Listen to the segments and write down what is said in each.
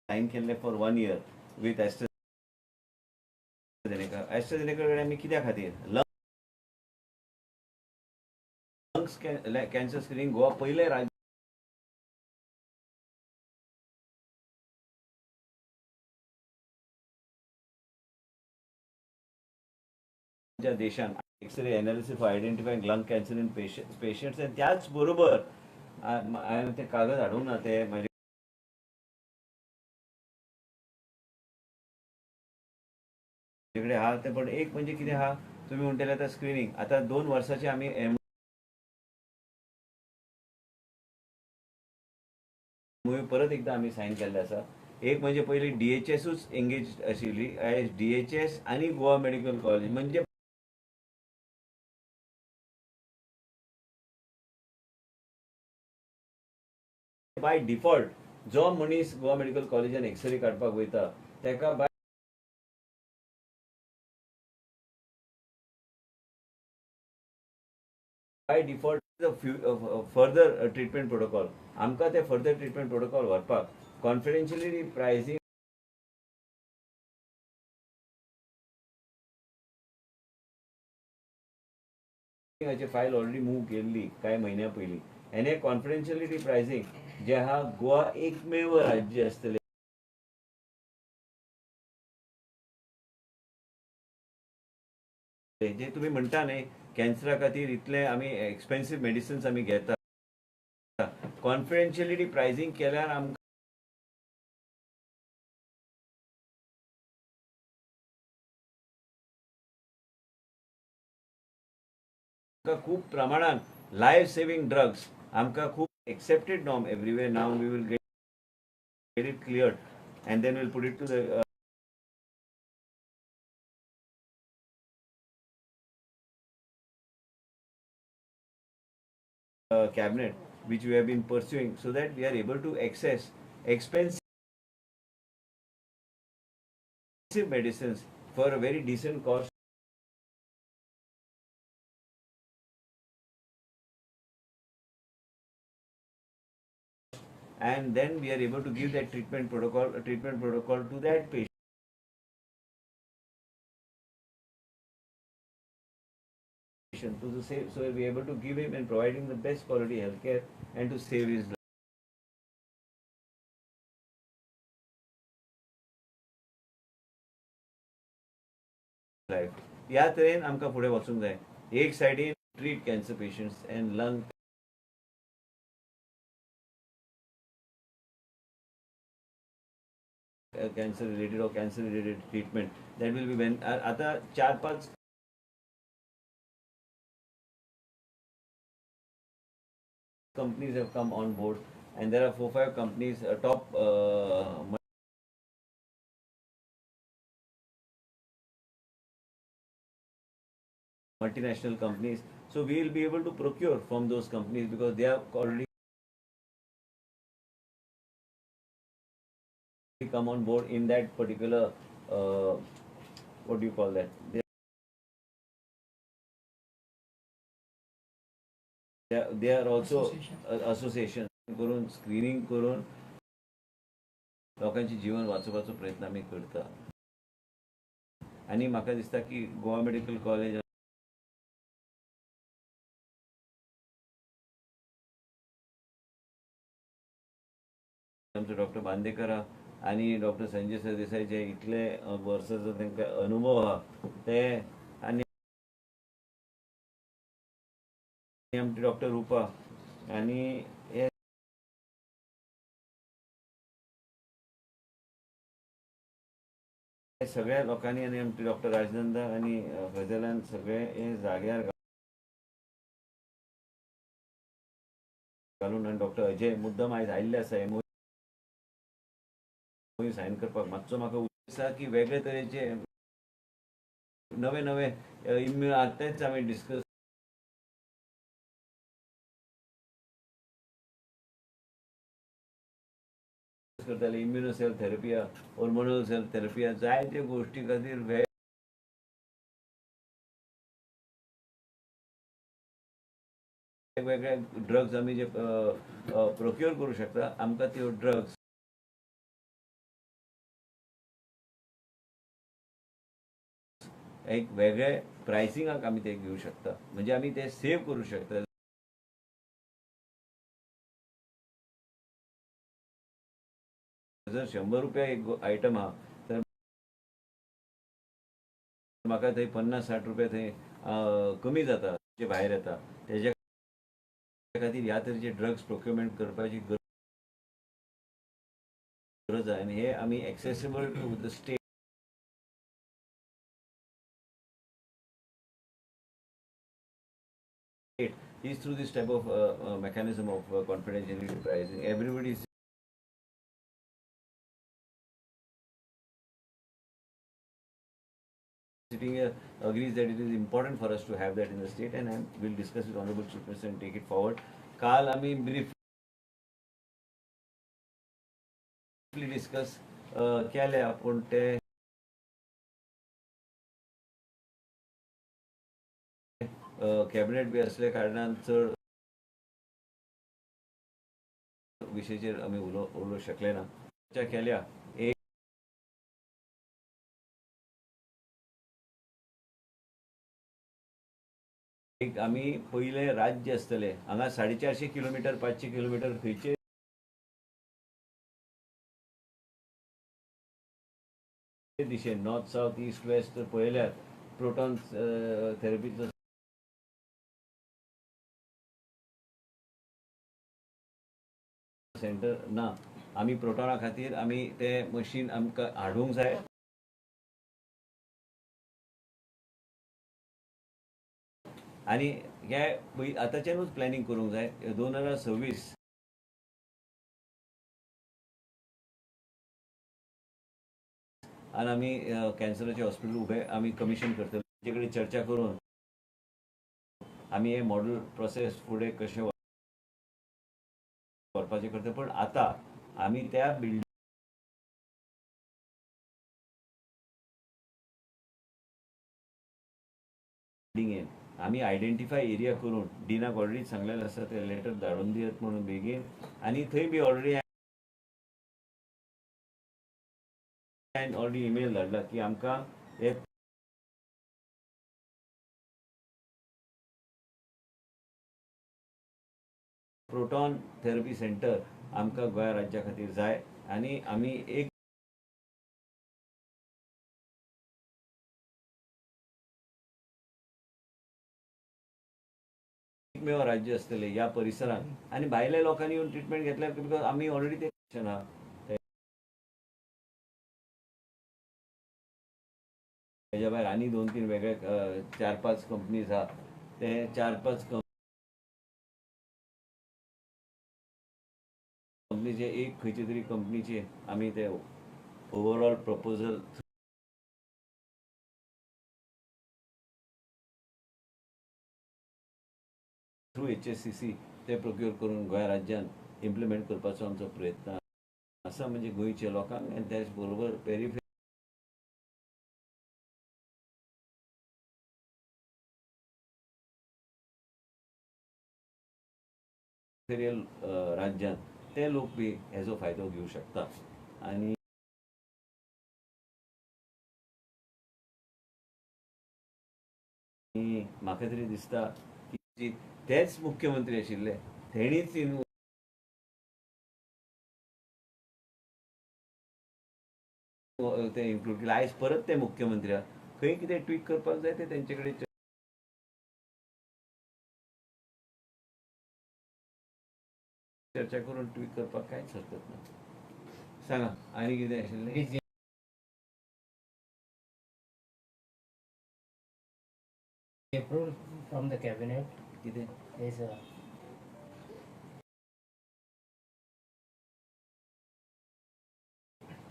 Sign केल्ले for one year with AstraZeneca. AstraZeneca कडेन आमी कित्या खातीर लंग्स कॅन्सर स्क्रिनींग गोवा पयलें राज्य देशान X-ray analysis for identifying lung cancer in patients. आनी त्याच बरोबर हांवें ते कागद हाडूंक ना, ते म्हाजे कडेन आहा ते, पण एक म्हणजे कितें आहा तुमी म्हणटले आतां स्क्रिनींग आतां 2 वर्सांचे आमी एमओयू परत एकदां आमी सायन केल्ले आसा. एक म्हणजे पयलीं डीएचएसूच एंगेज आशिल्ली, आयज डीएचएस आनी गोवा मेडिकल कॉलेज म्हणजे बाय डिफॉल्ट जो मनीस गोवा मेडिकल कॉलेजान एक्सरे काडपाक वयता ताका by default further treatment protocol आमकां ते फर्दर ट्रिटमेंट प्रोटोकॉल व्हरपाक confidentiality pricing file already move केल्ली कांय म्हयन्या पयलीं आनी हे कॉन्फिडेन्शियलिटी प्रायसींग जे आहा गोवा एकमेव राज्य आसतलें जे तुमी म्हणटा न्ही कॅन्सरा खातीर इतले आमी एक्सपेन्सीव मेडिसिन्स आमी घेता, कॉन्फिडेन्शियलिटी प्रायसींग केल्यार आमकां खूब प्रमाणान लायफ सेविंग ड्रग्स आमकां खूब accepted norm everywhere. Now we will get it cleared and then we'll put it to the cabinet, which we have been pursuing, so that we are able to access expensive medicines for a very decent cost and then we are able to give that treatment protocol to that patient. To the save, so we are able to give him and provide him the best quality healthcare and to save his life. ह्या तरेन आमकां फुडें वचूंक जाय. एक सायडीन treat cancer patients and lung cancer related or cancer related treatment that will be when आता 4-5 companies have come on board and there are 4-5 companies, top multinational companies. So we will be able to procure from those companies because they have already come on board in that particular, what do you call that? They are also association करून screening करून लोकांचे जीवन वाचोवपाचो प्रयत्न आमी करता. आनी म्हाका दिसता की गोवा मेडिकल कॉलेज आमचो डॉक्टर बांदेकर आनी डॉक्टर संजय सरदेसाय जे इतले वर्साचो तांकां अनुभव आहा ते, आनी आमचे डॉक्टर रुपा आनी हे सगळ्या लोकांनी आनी आमचे डॉक्टर राजनंदा आनी गजलान सगळे हे जाग्यार घालून आनी डॉक्टर अजय मुद्दम आयज आयिल्ले आसा एमओयू सायन करपाक. मातसो म्हाका दिसता की वेगळे तरेचे नवे नवे इम्यू आतांच आमी डिस्कस करताले. Immuno cell therapy, hormonal cell therapy, जायत्यो गोश्टी खातीर वेगवेगळे ड्रग्स आमी जे प्रोक्युअर करूं शकता, आमकां त्यो ड्रग्स एक वेगळे प्रायसिंगाक आमी ते घेवं शकता, म्हणजे आमी ते सेव करूं शकता. जर 100 रुपया एक आयटम आहा तर म्हाका थंय 50-60 रुपया थंय कमी जाता, जे भायर येता. तेज्या खातीर ह्या तरेचे ड्रग्स प्रोक्युरमेंट करपाची गरज आहा आनी हे आमी accessible to the state is through this type of mechanism of confidentiality pricing. Everybody is sitting here agrees that it is important for us to have that in the state, and I will discuss with Honorable Chief Minister and take it forward. काल आमी briefly discuss केल्या, पूण ते cabinet बी असल्या कारणान चड विशयाचेर आमी उलोवंक शकले ना. चर्चा केल्या. एक आमी पयलें राज्य आसतलें हांगा 450 किलोमिटर 500 किलोमिटर खंयचे दिशेन नॉर्थ सावथ ईस्ट वेस्ट पळयल्यार प्रोटॉन थेरपीचो सेंटर ना. आमी प्रोटॉना खातीर आमी ते मशीन आमकां हाडूंक जाय. आनी हे आतांच्यानूच प्लॅनिंग करूंक जाय. 2026 आनी आमी कॅन्सराचे हॉस्पिटल उबे आमी कमिशन करतले. तेचे कडेन चर्चा करून आमी हे मॉडल प्रोसेस फुडें कशें व्हरपाचें करता. पूण आतां आमी त्या बिल्डिंगेन आमी आयडेंटिफाय एरिया करून डिनाक ऑलरेडी सांगलेलें आसा, ते लेटर धाडून दियात म्हणून बेगीन. आनी थंय बी ऑलरेडी हांवें ऑलरेडी ईमेल धाडला की आमकां हे प्रोटॉन थेरपी सेंटर आमकां गोंया राज्या खातीर जाय आनी आमी एक एकमेव राज्य आसतलें ह्या परिसरांत आनी भायल्या लोकांनी येवन ट्रिटमेंट घेतल्यार, because आमी ऑलरेडी ते आहा. तेज्या भायर आनी 2-3 वेगळे 4-5 कंपनीज आहा, ते 4-5 कंपनीचे एक खंयचे तरी कंपनीचे आमी ते ओवरऑल प्रपोजल थ्रू HSCC ते प्रोक्युअर करून गोंय राज्यान इम्प्लिमेंट करपाचो आमचो प्रयत्न आसा. म्हणजे गोंयच्या लोकांक आनी त्याच बरोबर पेरिफेरल राज्यान ते लोक बी हेजो फायदो घेवं शकता. आनी म्हाका तरी दिसता की तेच मुख्यमंत्री आशिल्ले तेणीच ते इन्क्लूड केले. आयज परत ते मुख्यमंत्री आहा, खंय कितें ट्वीक करपाक जाय ते तेंचे कडेन चर्चा करून ट्वीक करपाक कांयच हरकत ना. सांगा आनी कितें आशिल्लें? Approved from the cabinet. कितें? Yes, sir.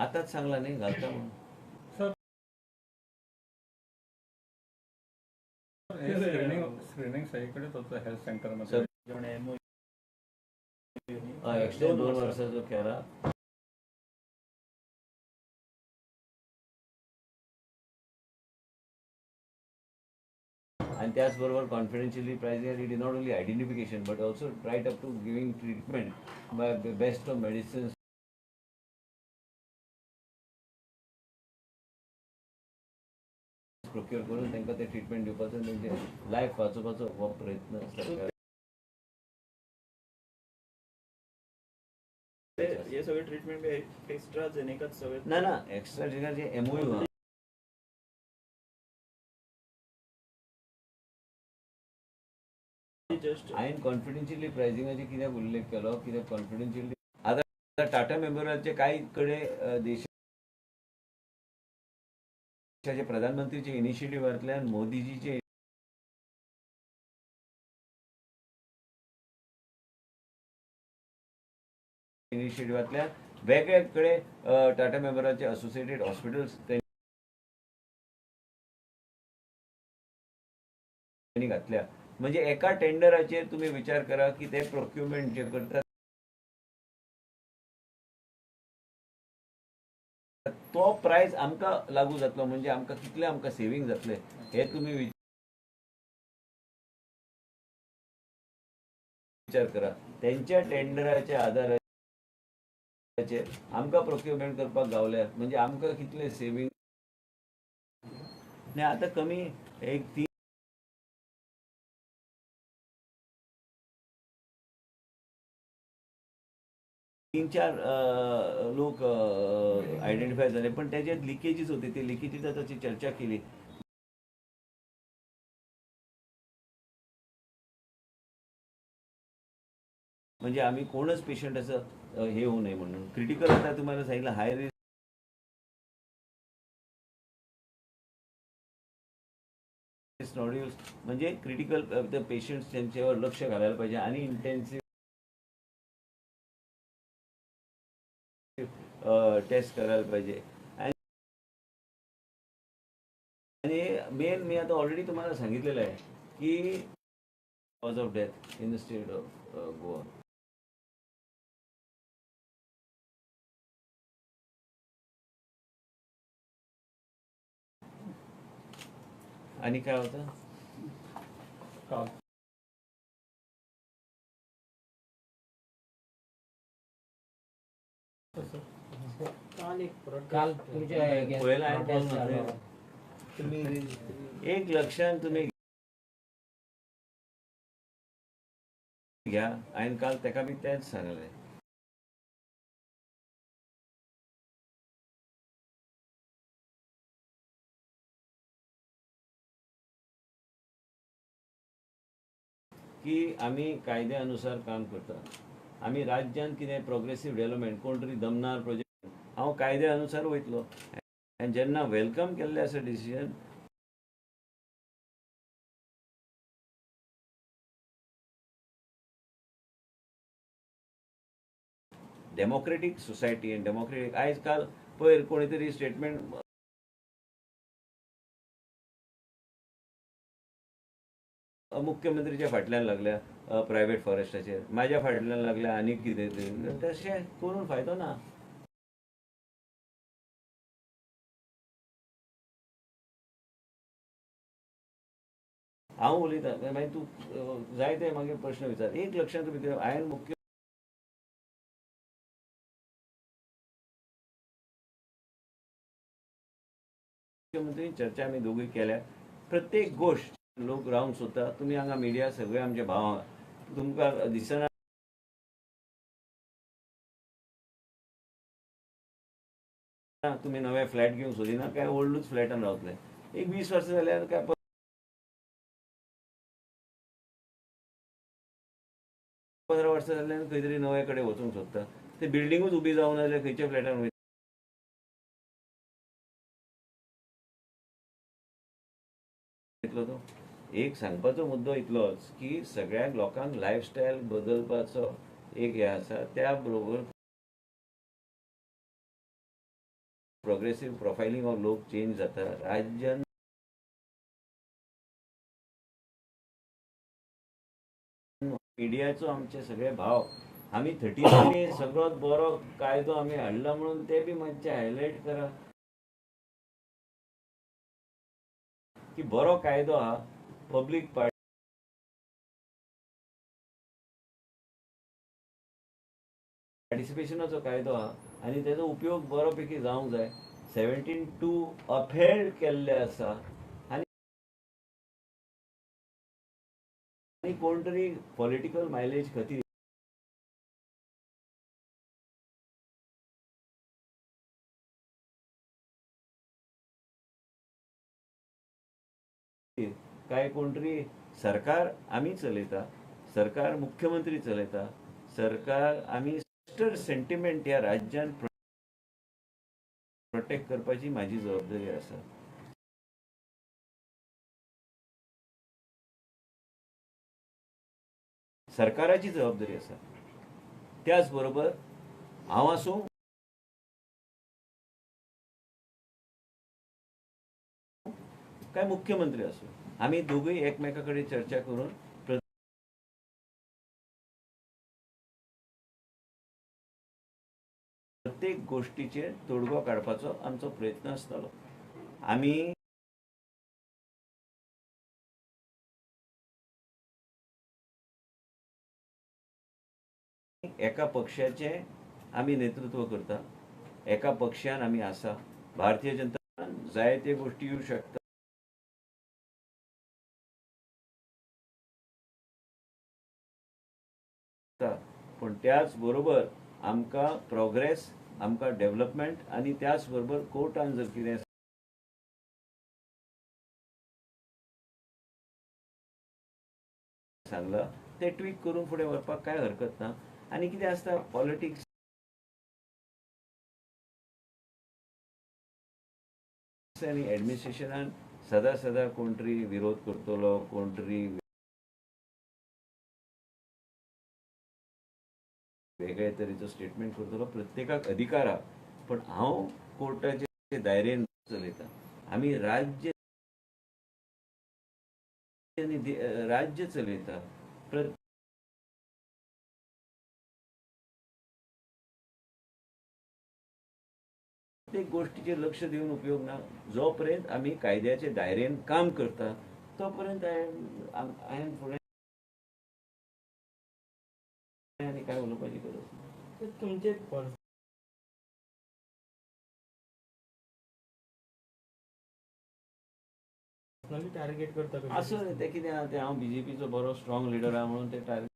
आतांच सांगला न्ही घालता म्हणून. सर, स्क्रीनिंग सगळीकडेच होतं हेल्थ सेंटरमध्ये. एक्सटेंड 2 वर्साचो केला. आणि त्याचबरोबर confidentially pricing, it is not only identification but also right up to giving treatment by best of medicines procure करून तांकां ते ट्रिटमेंट दिवपाचो, तेंचे लायफ वाचोवपाचो हो प्रयत्न सरकार. हे सगळे ट्रिटमेंट बी एक्स्ट्रा जेनेकाच सगळे? ना ना, एक्स्ट्रा जे एमओयू जस्ट हांवें कॉन्फिडेन्शियली प्रायसिंगाचे कित्याक उल्लेख केलो, कित्याक कॉन्फिडेन्शियली आतां टाटा मेमोरियलचे कांय कडेन देशाचे प्रधानमंत्रीचे इनिशिएटिव्हांतल्यान, मोदीजीचे इनिशिएटिव्हांतल्यान वेगळे कडेन टाटा मेमोरियलचे असोसिएटेड हॉस्पिटल्स त्यांनी घातल्या. म्हणजे एका टेंडराचेर तुम्ही विचार करा की ते प्रोक्युरमेंट जे करतात तो प्रायस आमकां लागू जातलो, म्हणजे आमकां कितले आमकां सेविंग जातले हे तुम्ही विचार करा. त्यांच्या टेंडराच्या आधाराचेर आमकां प्रोक्युरमेंट करपाक गावल्यार म्हणजे आमकां कितले सेविंग. आतां कमी एक 3-4 लोक आयडेंटिफाय झाले, पण त्याच्यात लिकेजेस होते, ते लिकेजेस ताची चर्चा केली. म्हणजे आम्ही कोणच पेशंट असं हे होऊ नये म्हणून क्रिटिकल. आता तुम्हाला सांगितलं हाय रिस्क नॉड्युल्स म्हणजे क्रिटिकल पेशंट्स त्यांच्यावर लक्ष घालायला पाहिजे आणि इंटेन्सिव्ह टेस्ट करायला पाहिजे. आणि मेन मी आता ऑलरेडी तुम्हाला सांगितलेलं आहे की cause of death in the state of Goa. आणि काय होतं काल तुमच्या एक लक्षात तुम्ही घ्या. आणि काल तेका बी तेच सांगलें, की आमी कायद्या अनुसार काम करता. आमी राज्यान कितें प्रोग्रेसीव डेव्हलपमेंट कोण तरी दमनार प्रोजेक्ट हांव कायद्या अनुसार वयतलो. आनी जेन्ना welcome केल्लें आसा डिसिजन, डेमोक्रेटीक सोसायटी आनी डेमोक्रेटीक आयज काल पयर कोणी तरी स्टेटमेंट मुख्यमंत्रीच्या फाटल्यान लागल्या प्रायव्हेट फॉरेस्टाचेर, माझ्या फाटल्यान लागल्या आनी कितें तरी, तशें करून फायदो ना. हांव उलयतां मागीर तूं जाय ते मागीर प्रश्न विचार. एक लक्षांत तुमी हांवें मुख्यमंत्री चर्चा आमी दोगूय केल्या. प्रत्येक गोष्ट लोक रावंक सोदता. तुमी हांगा मिडिया सगळे आमचे भाव तुमकां दिसना तुमी नवे फ्लॅट घेवंक सोदिना काय ओल्डूच फ्लॅटान रावतले. एक 20 वर्सां जाल्यार काय 15 वर्सां जाल्यार खंय तरी नवे कडेन वचूंक सोदता. ते बिल्डिंगूच उबी जावना जाल्यार खंयच्या फ्लॅटान वयतलो तो. एक सांगपाचो मुद्दो इतलोच की सगळ्या लोकांक लायफस्टायल बदलपाचो एक हें आसा, त्या बरोबर प्रोग्रेसीव प्रोफायलिंग ऑफ लोक चेंज जाता. राज्यान मिडियाचो आमचे सगळे भाव आमी 13 सगळो बरो कायदो आमी हाडला म्हणून ते बी मातशे हायलायट करा की बरो कायदो आहा, पब्लीक पार्टिसिपेशनाचो कायदो आहा आनी तेजो उपयोग बरो पैकी जावंक जाय. 17(2) अपहेल्ड केल्ले आसा आनी कोण तरी पॉलिटिकल मायलेज खातीर काय कोण तरी सरकार आमी चलयता, सरकार मुख्यमंत्री चलयता, सरकार आमी सेंटिमेंट ह्या राज्यान प्रोटेक्ट करपाची माझी जबाबदारी आसा. सरकाराची जबाबदारी आसा. त्याच बरोबर हांव आसूं काय मुख्यमंत्री आसूं, आमी दोगूय एकमेका कडेन चर्चा करून प्रत्येक गोष्टीचेर तोडगो काडपाचो आमचो प्रयत्न आसतलो. आमी एका पक्षाचें आमी नेतृत्व करता, एका पक्षान आमी आसा. भारतीय जनता जाय ते गोष्टी येवं शकता, पण त्याच बरोबर आमकां प्रोग्रेस, आमकां डेव्हलपमेंट आनी त्याच बरोबर कोर्टान जर कितें सांगलां तें ट्वीक करून फुडें व्हरपाक कांय हरकत ना. आनी कितें आसता, पॉलिटिक्स आनी एडमिनिस्ट्रेशनान सदां सदां कोण तरी विरोध करतलो, कोण तरी वेगळे तरेचो स्टेटमेंट करतलो, प्रत्येकाक अधिकार आहा. पण हांव कोर्टाचे दायरेन चलयता. आमी राज्य आनी राज्य चलयता. प्रत्येक गोष्टीचेर लक्ष दिवन उपयोग ना. जो पर्यंत आमी कायद्याचे दायरेन काम करता तो पर्यंत हांवें फुडें आनी काय उलोवपाची गरज ना. तुमचे पर्सनली टार्गेट करता आसूं तें कितें आहा तें, हांव बीजेपीचो बरो स्ट्रॉंग लिडर आहा म्हणून ते टार्गेट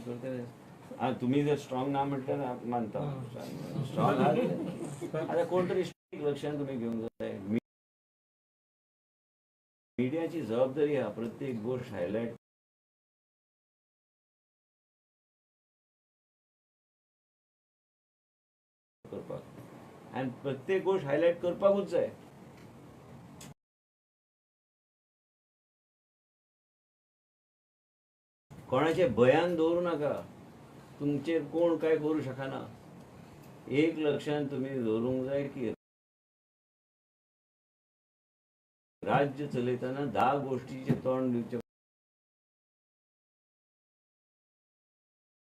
करतले. तुमी जर स्ट्रॉंग ना म्हटल्यार मानता स्ट्रॉंग आहा. आतां कोण तरी लक्षान तुमी घेवंक जाय. मिडियाची जबाबदारी आहा प्रत्येक गोष्ट हायलायट करपाक, आनी प्रत्येक गोष्ट हायलायट करपाकूच जाय. कोणाचे भयान दवरूं नाका, तुमचेर कोण काय करूं शकना. एक लक्षान तुमी दवरूंक जाय की राज्य चलयतना 10 गोष्टीचें तोंड दिवचें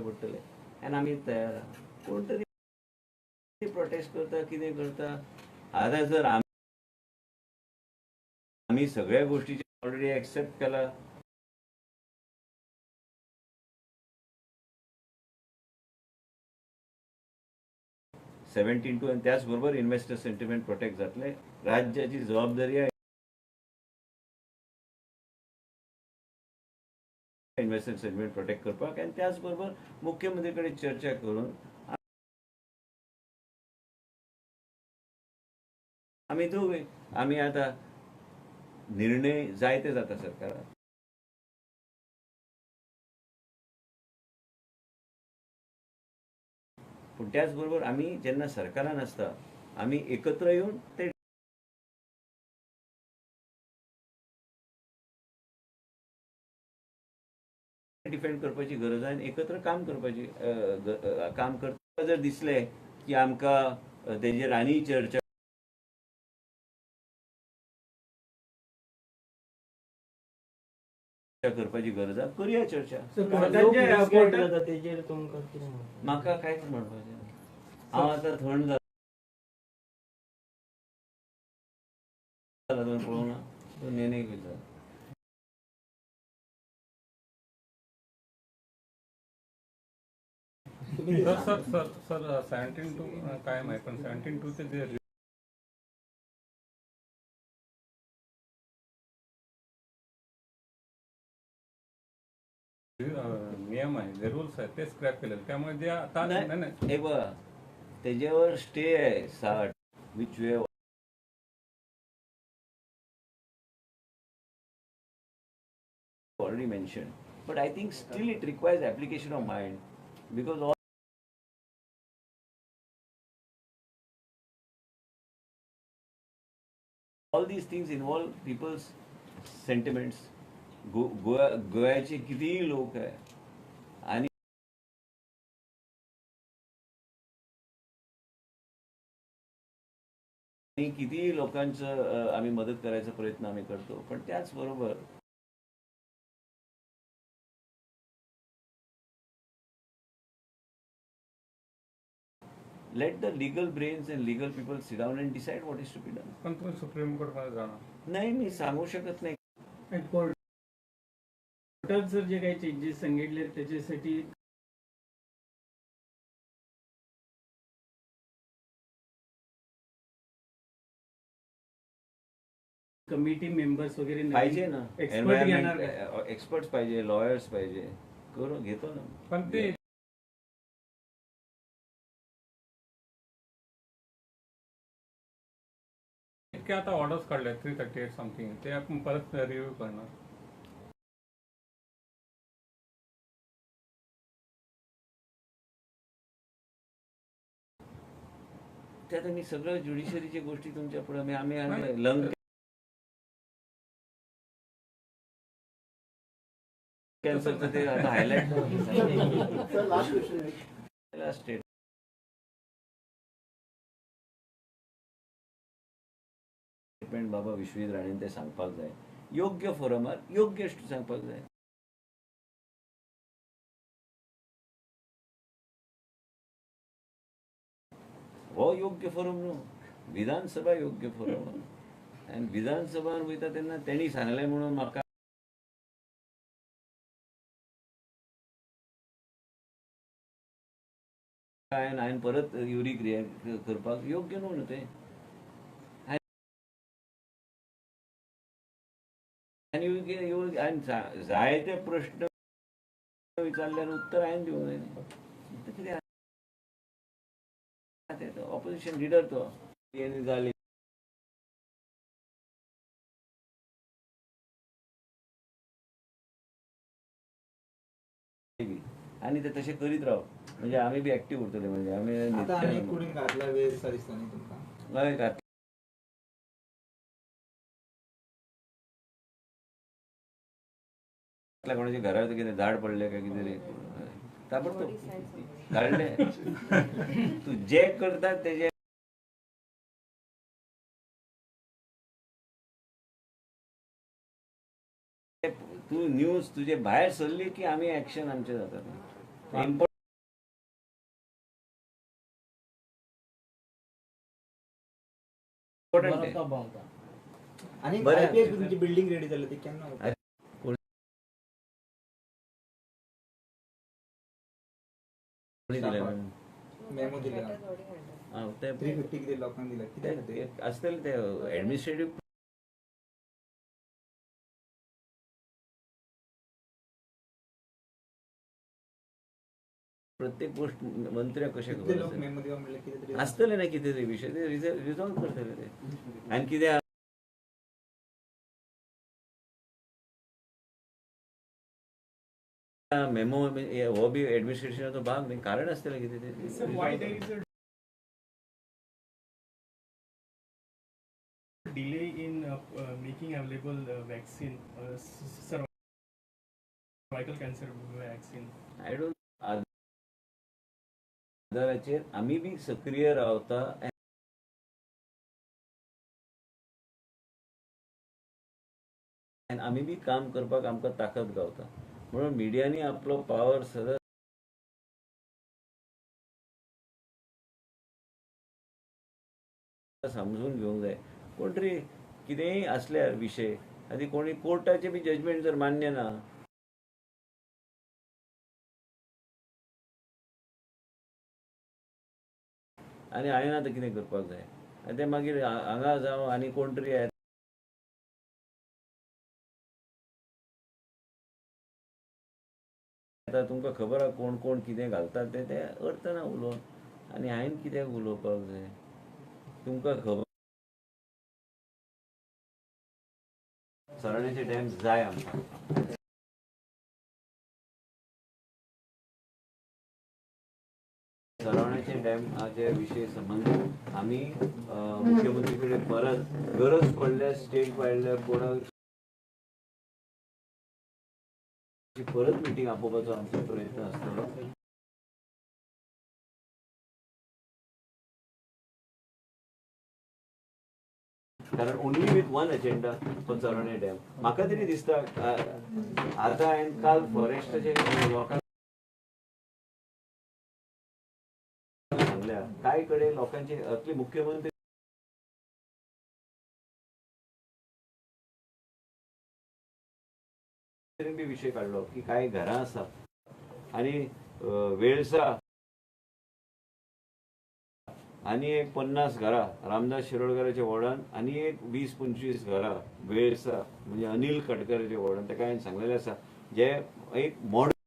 पडटलें आनी आमी तयार आहा. कोण तरी प्रोटेस्ट करता, कितें करता. आतां जर आमी सगळ्या गोष्टीचें ऑलरेडी एक्सेप्ट केला, 17(2) आनी त्याच बरोबर इन्व्हेस्टर सेंटिमेंट प्रोटेक्ट जातलें. राज्याची जबाबदारी आहे इन्व्हेस्टर सेंटिमेंट प्रोटेक्ट करपाक, आनी त्याच बरोबर मुख्यमंत्री कडेन चर्चा करून आमी दोगूय आमी आतां निर्णय जायते जाता सरकारान. पूण त्याच बरोबर आमी जेन्ना सरकारान आसता आमी एकत्र येवन ते डिफेंड करपाची गरज आनी एकत्र काम करपाची काम करता. जर दिसलें की आमकां तेजेर आनी चर्चा करपाची गरज आसा, करुया चर्चा. म्हाका कांयच म्हणपाचें ना. हांव आतां थंड जाला तुवें पळोवंक ना, तूं नेनेक विचार. सर सर सर 17(2) कायम आहे, पण 17(2) चे जे नियम आहे, जे रूल्स आहेत ते स्क्रॅप केलेले, त्यामुळे जे आता नाही. नाही नाही हे बघा, त्याच्यावर स्टे आहे 60 which we already mentioned. But I think still it requires application of mind because all these things involve people's sentiments. Goa गोव्याचे कितीही लोक आहे आणि कितीही लोकांचं आम्ही मदत करायचा प्रयत्न आम्ही करतो, पण त्याचबरोबर let the legal brains and legal people sit down and decide what is to be done. पण तुम्ही सुप्रीम कोर्टमध्ये जाणार? नाही, मी सांगू शकत नाही. कोर्टात सर जे काही चेंजेस सांगितले त्याच्यासाठी कमिटी मेंबर्स वगैरे पाहिजे ना, एक्सपर्ट घेणार का? एक्सपर्ट पाहिजे, लॉयर्स पाहिजे, करून घेतो ना. पण ते इतके आता ऑर्डर्स काढले 338 समथिंग, ते आपण परत रिव्ह्यू करणार. त्यात मी सगळं ज्युडिशरीच्या गोष्टी तुमच्या पुढे मी आम्ही लंग कॅन्सरचं ते आता हायलाइट स्टेटमेंट बाबा विश्वजीत राणेन ते सांगपाक जाय, योग्य फोरमार योग्य सांगपाक जाय. हो योग्य फोरम न्हू, विधानसभा योग्य फोरम. आनी विधानसभान वयता तेन्ना तेणी सांगलें म्हणून म्हाका हांवें परत युरीक रिएक्ट करपाक योग्य न्हू न्हू तें. आनी हांवें जायते प्रश्न विचारल्यार उत्तर हांवें दिवंक जाय न्ही. कितें ऑपोजिशन लिडर तो जाली आनी ते तशें करीत राव, म्हणजे आमी बी एक्टीव उरतले. म्हणजे आमी आतां आनी कुडीन घातला वेळ दिसता दिसता न्ही तुमकां? हय, घातला कोणाच्या घरार कितें झाड पडलें काय कितें रे, ताबडतोब काडलें. तूं जे करता तेजे तूं न्यूज तुजे भायर सरली की आमी एक्शन आमचें जाता. इम्पॉर्टंट. आनी आयपीएस तुमची बिल्डिंग रेडी जाली ती केन्ना? मेमो दिले 350 कितें लोकांक दिले कित्या खातीर आसतलें ते एडमिनिस्ट्रेटीव प्रत्येक गोष्ट मंत्र्याक कशें खबर आसतलें ना, कितें तरी विशय ते रिजॉल्व करतले ते. आनी कितें मेमो हो बी एडमिनिस्ट्रेशनाचो भाग न्ही, कारण आसतलें कितें तें. Delay in making available vaccine, cervical cancer vaccine. I don't. आधाराचेर आमी बी सक्रीय रावता. आनी आमी बी काम करपाक आमकां ताकद गावता. म्हणून मिडियांनी आपलो पावर सदांच समजून घेवंक जाय. कोण तरी कितेंय आसल्यार विशय आनी कोणी कोर्टाचें बी जजमेंट जर मान्य ना आनी हांवें आतां कितें करपाक जाय, आनी तें मागीर हांगा जावं आनी कोण तरी आतां तुमकां खबर आहा कोण कोण कितें घालतात तें तें अर्थ ना उलोवन आनी हांवें कित्याक उलोवपाक जाय तुमकां खबर. सराण्याचे डॅम जाय आमकां. सरावण्याचे डॅमाचे विशय संबंदीत आमी मुख्यमंत्री कडेन परत गरज पडल्यार स्टेट वायल्ड लायफ बोर्डाक परत मिटींग आपोवपाचो आमचो प्रयत्न आसतलो. कारण only with one agenda for Saravane dam. म्हाका तरी दिसता आतां हांवें काल फॉरेस्टाचे लोकांक सांगल्या कांय कडेन लोकांचे असले मुख्यमंत्री बी विशय काडलो की कांय घरां आसा आनी वेळसा आनी एक 50 घरां रामदास शिरोडकराच्या वॉर्डान आनी एक 20-25 घरां वेळसा म्हणजे अनिल खडकराच्या वॉर्डान ताका हांवें सांगलेलें आसा जे एक मॉडल